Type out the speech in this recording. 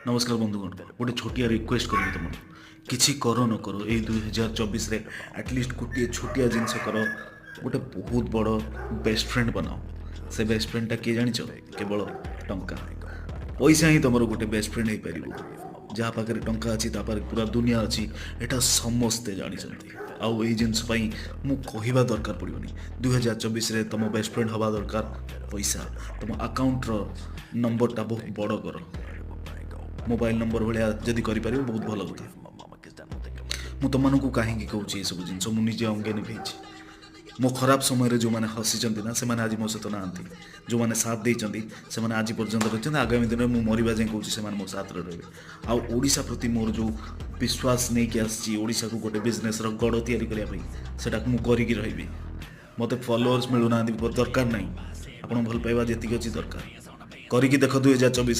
ନମସ୍କାର ବନ୍ଧୁଗଣ, ଗୋଟେ ଛୋଟିଆ ରିକ୍ୱେଷ୍ଟ କରିବି ତୁମକୁ। କିଛି କର ନ କର, ଏଇ 2024ରେ ଆଟଲିଷ୍ଟ ଗୋଟିଏ ଛୋଟିଆ ଜିନିଷ କର। ଗୋଟେ ବହୁତ ବଡ଼ ବେଷ୍ଟ ଫ୍ରେଣ୍ଡ ବନାଅ। ସେ ବେଷ୍ଟ ଫ୍ରେଣ୍ଡଟା କିଏ ଜାଣିଛ? କେବଳ ଟଙ୍କା। ପଇସା ହିଁ ତୁମର ଗୋଟେ ବେଷ୍ଟ ଫ୍ରେଣ୍ଡ ହେଇପାରିବ। ଯାହା ପାଖରେ ଟଙ୍କା ଅଛି, ତା ପାଖରେ ପୁରା ଦୁନିଆ ଅଛି। ଏଇଟା ସମସ୍ତେ ଜାଣିଛନ୍ତି ଆଉ ଏଇ ଜିନିଷ ପାଇଁ ମୁଁ କହିବା ଦରକାର ପଡ଼ିବନି। 2024ରେ ତୁମ ବେଷ୍ଟ ଫ୍ରେଣ୍ଡ ହେବା ଦରକାର ପଇସା। ତୁମ ଆକାଉଣ୍ଟର ନମ୍ବରଟା ବହୁତ ବଡ଼ କର। ମୋବାଇଲ ନମ୍ବର ଭଳିଆ ଯଦି କରିପାରିବ, ବହୁତ ଭଲ କଥା। ମୁଁ ତୁମମାନଙ୍କୁ କାହିଁକି କହୁଛି ଏସବୁ ଜିନିଷ? ମୁଁ ନିଜେ ଅଙ୍ଗେ ନିଭେଇଛି। ମୋ ଖରାପ ସମୟରେ ଯେଉଁମାନେ ହସିଛନ୍ତି ନା, ସେମାନେ ଆଜି ମୋ ସହିତ ନାହାନ୍ତି। ଯେଉଁମାନେ ସାଥ ଦେଇଛନ୍ତି, ସେମାନେ ଆଜି ପର୍ଯ୍ୟନ୍ତ ରହିଛନ୍ତି। ଆଗାମୀ ଦିନରେ ମୁଁ ମରିବା ଯାଏଁ କହୁଛି, ସେମାନେ ମୋ ସାଥରେ ରହିବେ। ଆଉ ଓଡ଼ିଶା ପ୍ରତି ମୋର ଯେଉଁ ବିଶ୍ୱାସ ନେଇକି ଆସିଛି, ଓଡ଼ିଶାକୁ ଗୋଟେ ବିଜନେସ୍ର ଗଡ଼ ତିଆରି କରିବା ପାଇଁ, ସେଟାକୁ ମୁଁ କରିକି ରହିବି। ମୋତେ ଫଲୋଅର୍ସ ମିଳୁନାହାନ୍ତି, ଦରକାର ନାହିଁ। ଆପଣ ଭଲ ପାଇବା ଯେତିକି ଅଛି ଦରକାର। କରିକି ଦେଖ 2024ରେ।